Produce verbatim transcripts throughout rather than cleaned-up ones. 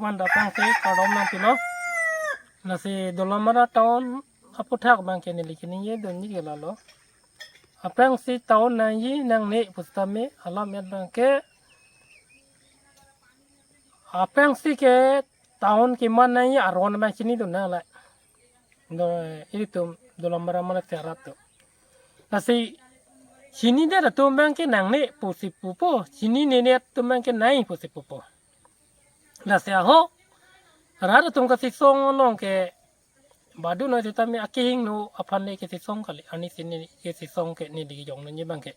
Manda aphrangsi kardom nangpilo. Lasi Dolamara town aputhak abangke neli kaningje dunji ke lalo. Aphrangsi town nangji nangne pusitame alam-et abangke, aphrangsi ke town keman nangji aron abang chinidun nang la. Do, ilitum Dolamara mane serat tu. Lasi chinidet atum abangke nangne pusi pupo, chinine atum abangke nai pusi pupo. Lasi ahok rat atum kachesong along ke badu noi sitame akehingno aphan le kachesong kali, ani sini kachesong ke neli kejong nangji abangke.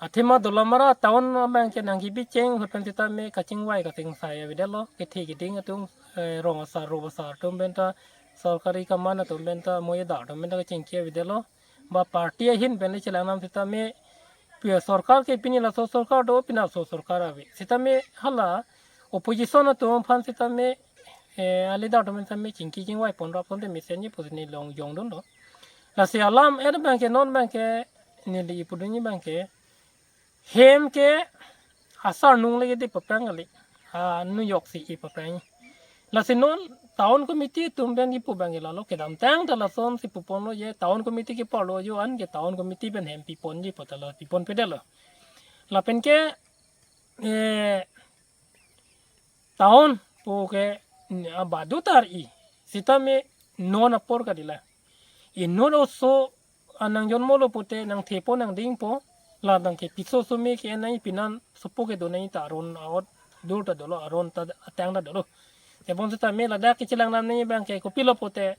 Athema Dolamara town abangke nangkebicheng lapen sitame kachingvai kachingsai avedetlo, kethe keding atum, eh, rong asar, rong asar atum penta, sorkari kaman atum penta, moyedar atum penta kachingki avedetlo. Ba party ahin pen le chelang nam sitame, pi sorkar ke pini laso sorkar do, pini laso sorkar ave. Sitame hala opposition atum aphan sitame, eh, a leader atum sitame chingki chingvai pon rap ponte mesenji pusi neli long jongdunlo. Lasi alam-et abangke non abangke neli ipudunji abangke hem ke asar nung leke di paprang kali. Ah, New York si ipaprang. Lasi non town committee atum pen ipu abangke lalo kedamtang ta lasonsi puponlo je town committee ke parlo jo an ke town committee pen hem piponji pu ta la piponpedetlo. Lapen ke, eh, town pu ke, mm, abadu tar i. Sitame non apor kadila. Inut oso anang jonmolo pute nangthepo nangdingpo. La abangke piso sumi ke nai pinan sopo kedo nai ta aron a-ot dur ta dolo, aron ta atang ta dolo. Tebon sitame ladak kechelang nam nangji abangke kopilo pute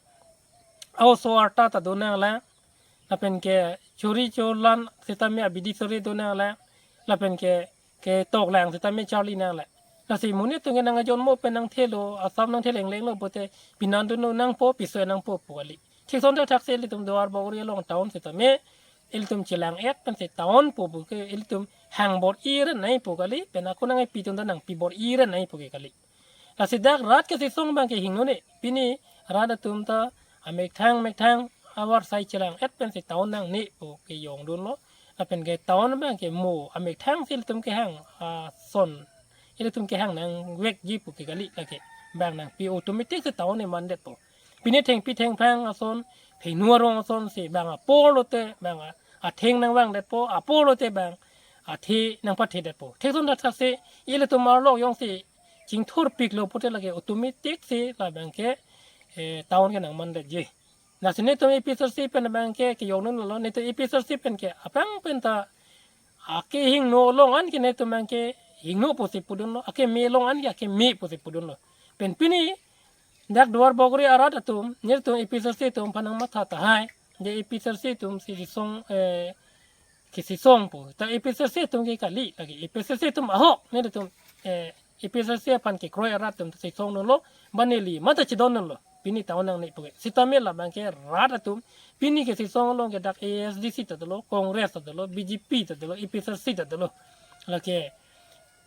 a-oso arta ta do nang la. Lapen ke chori cholan sitame abidi sore do nang la. Lapen ke ketoklang sitame charli nang la. Lasi monit atum ke nang ajonmo pen nangthelo, asap nangthe lenglenglo pute pinan dunlo nangpo, piso nangpo pu kali. Thik ason thakthak si ilitum Duarbagori along town sitame ilitum chelang-et pensi town pu pu ke ilitum hang bor-i re nai pu kali, pen ako nangpi atum ta nangpi bor-i re nai pu ke kali. Lasi dak rat kachesong abangke hingnone, pini rat atum ta amethang methang avarsai chelang-et pensi town nangne pu kejongdunlo. Lapen ke town abangke mo amethang si ilitum kehang ason, ilitum kehang nangvekji pu ke kali lake. Bang nangpi automatic si town ne mandetpo. Pini thengpi thengphang ason, phenu arong asonsi bang apor lote bang a-, atheng nangvangdetpo, apor lote bang athe nangpathedetpo. Thik ason thakthak si ilitum arlo jongsi chingthurpiklo pute lake automatic si labangke, eh, town ke nangmandetji. Lasi netum APHLC pen abangke kejongdunlo, netum APHLC pen ke aphrang penta akehingno along an ke netum abangke hingno pusi pudunlo, akeme along an ke akeme pusi pudunlo. Pen pini dak Duarbagori arat atum, netum APHLC atum aphan nangmatha tahai, je APHLC atumsi chesong, eh, kachesong pu. Ta APHLC atum ke kali lake, APHLC atum ahok netum, eh, APHLC aphan kekroi arat atum chesongdunlo, ba neli mata chedondunlo. Pini town nangne pu ke. Sitame labangke rat atum pini kachesong along ke dak ASDC ta dolo, Congress ta dolo, BJP ta dolo, APHLC ta dolo. Lake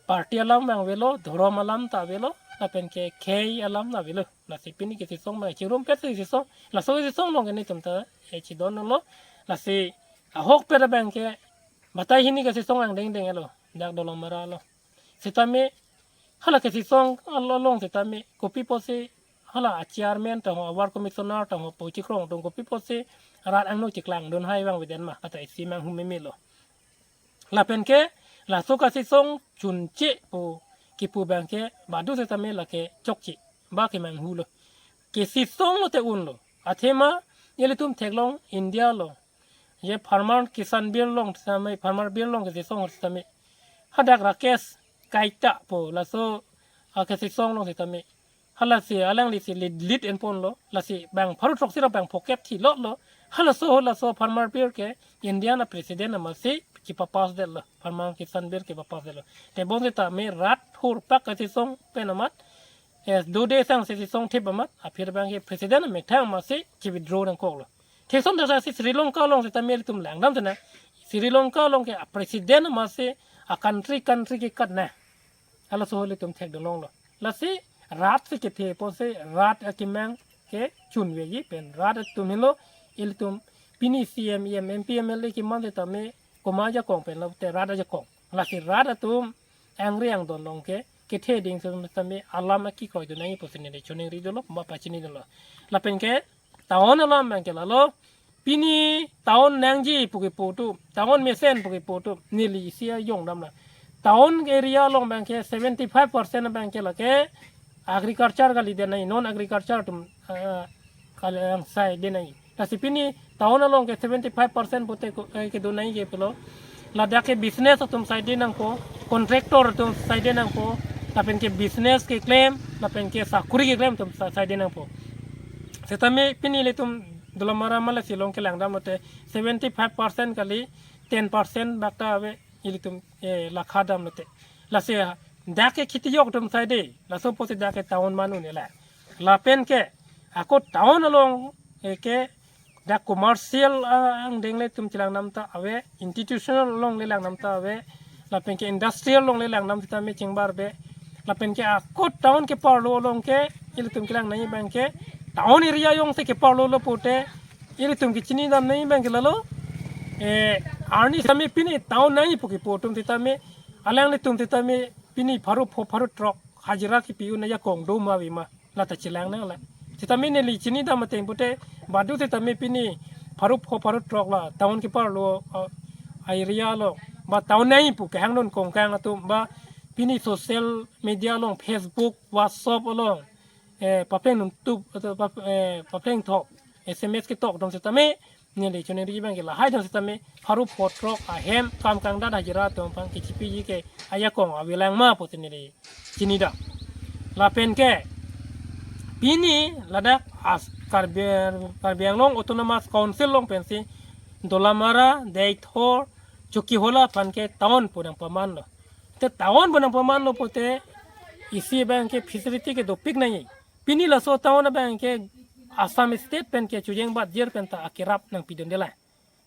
party alam abang avelo, dhorom alam ta avelo, lapen ke khei alam ta avelo. Lasi pini kachesong abang chirumpet si chesong, laso chesong along ke netum ta, eh, chedondunlo. Lasi ahokpet abangke batai hini kachesong angdengdeng elo, dak Dolamara lo. Sitame hala kachesong along sitame kopi pusi hala a-chairman ta ho, a-ward commissioner ta ho, pochikrong atum kopi pusi rat angno cheklangdun hai abang avedetma, kata isi mang humeme lo. Lapen ke laso kachesong chunche pu kipu abangke badu sitame lake chokche, ba kemanghu lo. Kachesong lote unlo. Athema ilitum theklong India along, je Farmer Kisan Bill along sitame, Farmer Bill along kachesong sitame, hadak Rakesh Kaita pu laso akachesong along sitame, halasi alanglisi lead, lead enponlo, lasi bang pharo throksi ra bang phokep thi lotlo. Halaso, halaso Farmer Bill ke Indian a-president amatsi kepapass detlo, Farmer Kisan Bill kepapass detlo. Tebon sitame rat hurpak kachesong pen amat, eh, dode sangsi chesongthip amat, aphi abangke president amethang amatsi ke-withdraw nangkoklo. Thik ason thakthak si Sri Lanka along sitame ilitum langdam sena. Sri Lanka along ke a-president amatsi a-country, country kekat na. Halaso ilitum thekdun longlo. Lasi rat si kethe pusi rat akemang ke chunveji pen rat atum henlo ilitum pini CEM, EM, MP, MLA keman sitame komat ajakong pen lote rat ajakong. Lasi rat atum angri angdon along ke kethe ding sitame alam akikoi do nangji pusi neli choningri dolo, ma pachini dolo. Lapen ke town alam abang ke lalo. Pini town nangji pu kepu atum, town mesen pu kepu atum, neli isi ayong damlo. Town area along abang ke seventy five percent abang ke lake agriculture kalidet nangji, non agriculture atum, eh, kali angsai det nangji. Lasi pini town along ke seventy five percent pute ko, eh, kedo nangji ke pulo. Ladak ke business atum saide nangpo, contractor atum saide nangpo, lapen ke business keklem, lapen ke sakuri keklem atum sa-, saide nangpo. Sitame pini ilitum Dolamara Malasi along kelang dam lote seventy five percent kali, ten percent bak ta ave ilitum, eh, lakha dam lote. Lasi dak ke kheti yok atum saide, laso pusi dak ke town man un-e la. Lapen ke ako town along, eh, ke dak commercial, ah, angdeng le itum chelang dam ta ave, institutional along le lang dam ta ave, lapen ke industrial along le lang dam sitame chingbar be, lapen ke ako town keparlo along ke ilitum kelang nangji abang ke town area jongsi keparlo lo pute ilitum kechini dam nangji abang ke lalo, eh, arni sitame pini town nangji pu kepu atum sitame, alanglitum sitame pini pharo pho pharo throk hajira kepi un ajakong do ma ave ma, lata chelang nang la. Sitame neli chini dam ateng pute badu sitame pini pharo pho pharo throk la town keparlo, uh, area along, ba town nangji pu kehang dun kongkang atum, ba pini social media along, Facebook, WhatsApp along, eh, papleng dun tup, atau pap-, eh, papleng thok, S M S ketok dong sitame, neli choningri abang ke lahai dong sitame, pharo pho throk ahem kam kangdat hajira atum aphan kechipiji ke ajakong avelang ma pusi neli chini dam. Lapen ke pini ladak as Karbi, Karbi Anglong Autonomous Council along pensi Dolamara, Deithor, Chokihola aphan ke town pu nangpamanlo. Te town pu nangpamanlo pute isi abang ke facility ke dopik nangji. Pini laso town abang ke Assam State pen ke chojeng bat jer pen ta akerap nangpidunde la.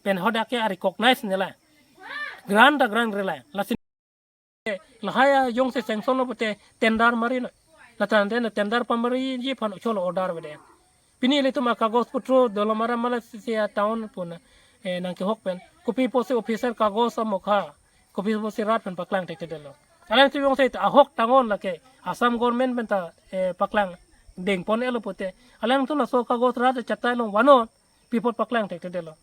Pen hadak ke a-recognize ne la. Grant ta grant re la. Lasi lahai ajongsi sanction lo pute tender mari lo. Lata tender, tender pamariji aphan cholo order vede. Pini ilitum akagos putro Dolamara Malasi atown pu na, eh, nangkehok pen, kopi pusi official kagos amokha, kopi pusi rat pen paklang thekthedetlo. Alangtum jongsi ahok tangon lake Assam government pen ta, eh, paklang dengpon-elo pute, alangtum laso kagos rat chatai long vano, pi apot paklang thekthedetlo.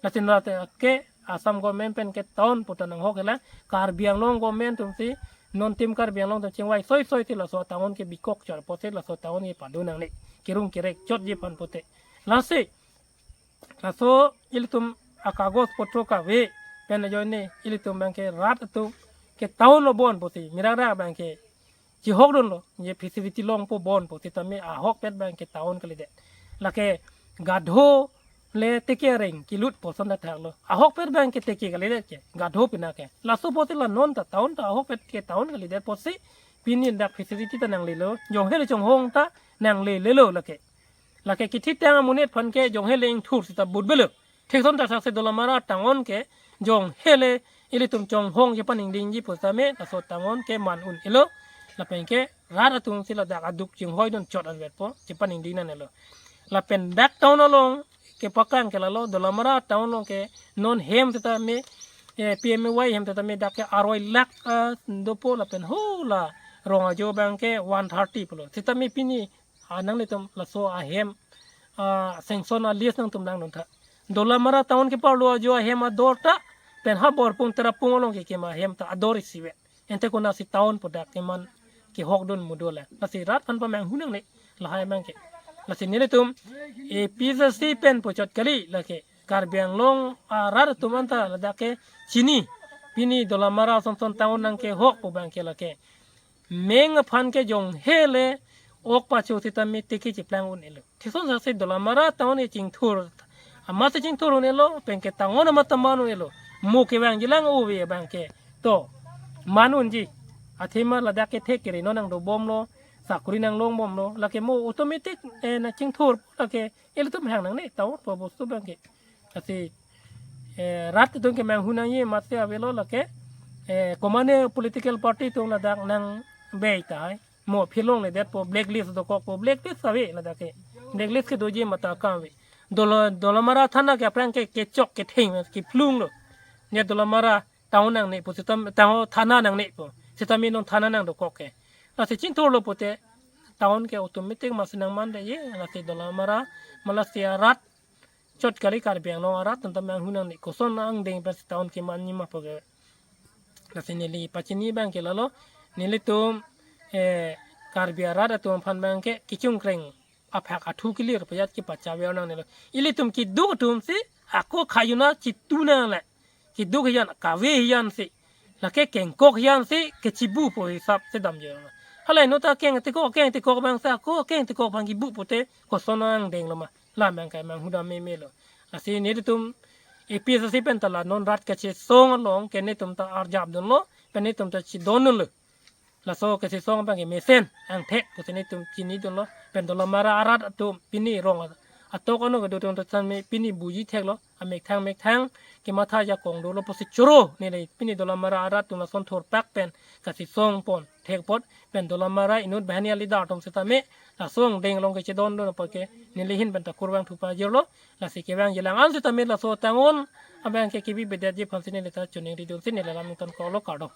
Lasi rat ke Assam government pen ke town pu ta nanghok hela, Karbi Anglong government atumsi, non Team Karbi Anglong atum chingvai soisoi si laso town ke bikok char pusi laso town ke pado nangne, kerung kerek chotji aphan pute. Lasi laso ilitum akagos potro kave pen ajoine ilitum abang ke rat atum ke town lo bon pusi, mira ra abang ke chihok dunlo, je facility longpo bon pu sitame ahokpet abang ke town kalidet. Lake gadho le teke areng kelut pu ason ta thaklo. Ahokpet abang ke teke kalidet ke, gadho pina ke. Laso pusi la non ta town ta ahokpet ke town kalidet pusi pini dak facility ta nanglelo, jonghe le chonghong ta nanglelelo lake. Lake kithitang amonit aphan ke jonghe le ingthur sita but belo. Thik ason ta saksi Dolamara town ke jonghe le ilitum chonghong chepaningdingji pu sitame laso town ke man un-elo. Lapen ke rat atumsi ladak aduk chinghoi dun chot anvetpo, chepaningding nangnelo. Lapen dak town along kepaklang ke lalo, Dolamara town along ke non hem sitame, eh, P M A Y hem sitame dak ke aroi lakh, ah, dopo, lapen hala rong ajo abang ke one thirty pulo. Sitame pini, ah, nanglitum laso ahem, ah, sanction a-list nangtum langdun tha. Dolamara town keparlo ajo ahem ador ta, pen ha Borpung Terapung along kekim ahem ta ador isivet. Ante konatsi town pu dak keman kehok dun mudo le. Lasi rat aphan pamanghu nangne lahai abang ke. Lasi nelitum A P H L C pen pu chot kali lake. Karbi Anglong, ah, rat atum anta ladak ke chini. Pini Dolamara Samson town nangkehok pu abang ke lake. Meng aphan ke jonghe le ok pacho sitame teke cheplang un-elo. Thik ason saksi Dolamara town ke chingthur. Amatsi chingthur un-elo, pen ke town amat ta man un-elo. Mo kevangjilang ove abang ke. To, man unji. Athema ladak ke thek kere non nangdobomlo, sakuri nanglongbomlo. Lake mo automatic, eh, nangchingthur lake ilitum hang nangne town pu bostu abang ke. Lasi, eh, rat atum kemanghu nangji amatsi avelo lake, eh, komane political party atum ladak nangvei tahai. Mo aphi longledetpo, blacklist dokokpo, blacklist ave ladak ke. Blacklist kedoji amat ta akam ave. Dolo-, Dolamara thana ke aphrang ke kechok ketheng kephlunglo. Ne Dolamara town nangne pu sitam, town thana nangne pu. Sitame non thana nangdokok ke. Lasi chinthurlo pute town ke automatic masi nangman de ye, lasi Dolamara, ma lasi arat chot kali Karbi Anglong arat atum ta manghunang ni koson angdeng pen si town keman ni ma puke. Lasi neli pachini abang ke lalo, nelitum, eh, Karbi arat atum aphan abang ke kechongkreng aphak athu kelir pajat kepachaver nangnelo. Ilitum keduk atum si ako khajuna chitu nangle. Keduk hijan, kave hijan si, lake kengkok hijan si kechibupo hisap si damji nang. Halai non ta keng tekok, keng tekok abang si ako keng tekok abang kebu pute koson angdenglo ma. La abang ke manghudam memelo. Lasi nelitum A P H L C pen ta la non rat kachesong along ke netum ta arjapdunlo, pen netum ta chidondunlo. Laso kachesong abang ke mesen angthek pusi netum chinidunlo, pen Dolamara arat atum pini rong atok ano kedo atum ta chan me pini buji theklo, amethang methang kematha ajakong dolo pusi choro neli pini Dolamara arat atum lason thurpak pen kachesong pon thek apot, pen Dolamara inut banghini a-leader atum sitame laso angdeng along kechedondun apot ke neli ahin pen ta kurvangthu pajirlo. Lasi kevangjilang an sitame laso tangon abang ke kebibedetji aphan si neli ta choningridun si neli alam nington kok lo, kardom.